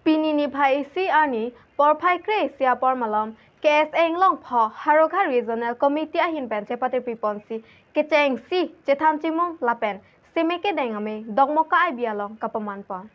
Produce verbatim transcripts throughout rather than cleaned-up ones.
Pini niphai isi arni porphai kre-isi apor malom K S A Inglongpho Howraghat Regional Committee ahin pen chepatirpi ponsi kechengsi chethan chimung lapen seme kedeng amei Dokmoka I B along kapaman pon.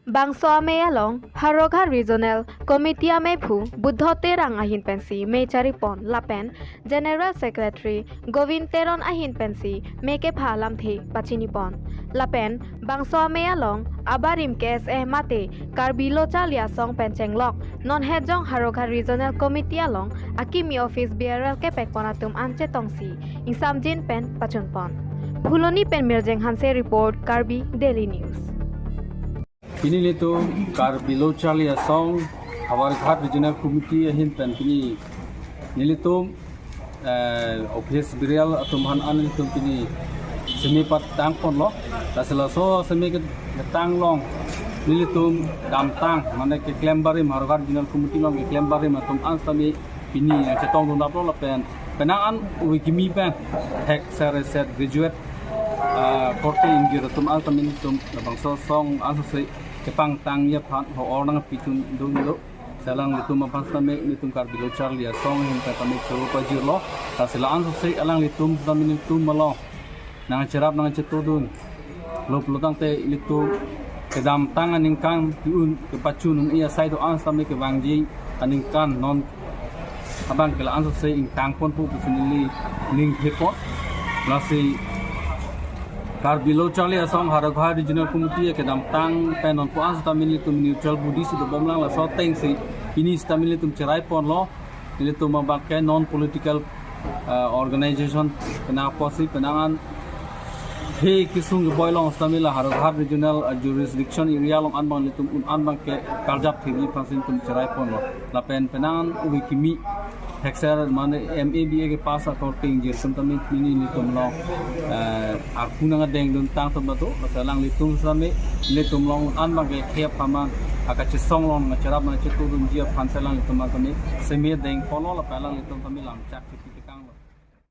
Bangso amei along Howraghat Regional Committee ameiphu Buddho Terang ahin pensi mei chari pon lapen General Secretary Govind Teron ahin pensi mei kepha lamthe pachini pon. Lapen bangso amei along abarim K S A mate Karbi Lo Charli Asong pen chenglok non hetjong Howraghat Regional Committee along akimi office bearer kepek pon atum an chetongsi ingsamjin pen pachun pon. Phuloni pen Mirjeng Hanse report, Karbi Daily News. Pini nelitum Karbi Lo Charli Asong Howraghat Regional Committee ahin pen pini nelitum, eh, office bearer atum aphan an nelitum pini seme patang ponlo. Lasi laso seme ketang along nelitum damtang mane keklem barim, Howraghat Regional Committee along keklem barim atum an sitame pini nangchetongdun aplo lapen penang an ove kimi pen thekser eset graduate, ah, korte ingjir atum an sitame nelitum labangso asong ansose kepangtangji aphan ho-or nangpitun dunlo. Lasi alanglitum aphan sitame nelitum Karbi Lo Charli Asong ahin pen sitame choro pajirlo. Lasi la ansose alanglitum sitame nelitum along nangcherap nangchetongdun lo pulo tangte ilitum kedamtang aningkan pi-un kepachun un-e asai do-an sitame kevangji aningkan non abang ke la ansose ingtang ponpo pusi neli ning thepo. Lasi Karbi Lo Charli Asong Howraghat Regional Committee kedamtang pen non pu-an sitame nelitum neutral body si dobomlang, laso atengsi pini sitame nelitum cherai ponlo. Nelitum abang ke non political, uh, organization, penang apotsi penang an he kesung keboi along sitame la Howraghat Regional, uh, Jurisdiction Area along an abang nelitum un an abang ke karjap thiri aphansi nelitum cherai ponlo. Lapen penang an ove kimi thekser mane M A B A kepass akorte ingjir atum tame pini nelitum along, eh, arpu nangdengdun tang atum do. Lasi alanglitum sitame nelitum along an abang ke khep haman akachesong along nangcherap nangchetongdunji aphansi alanglitum tame seme deng ponlo lapen alanglitum tame lamchak kipi.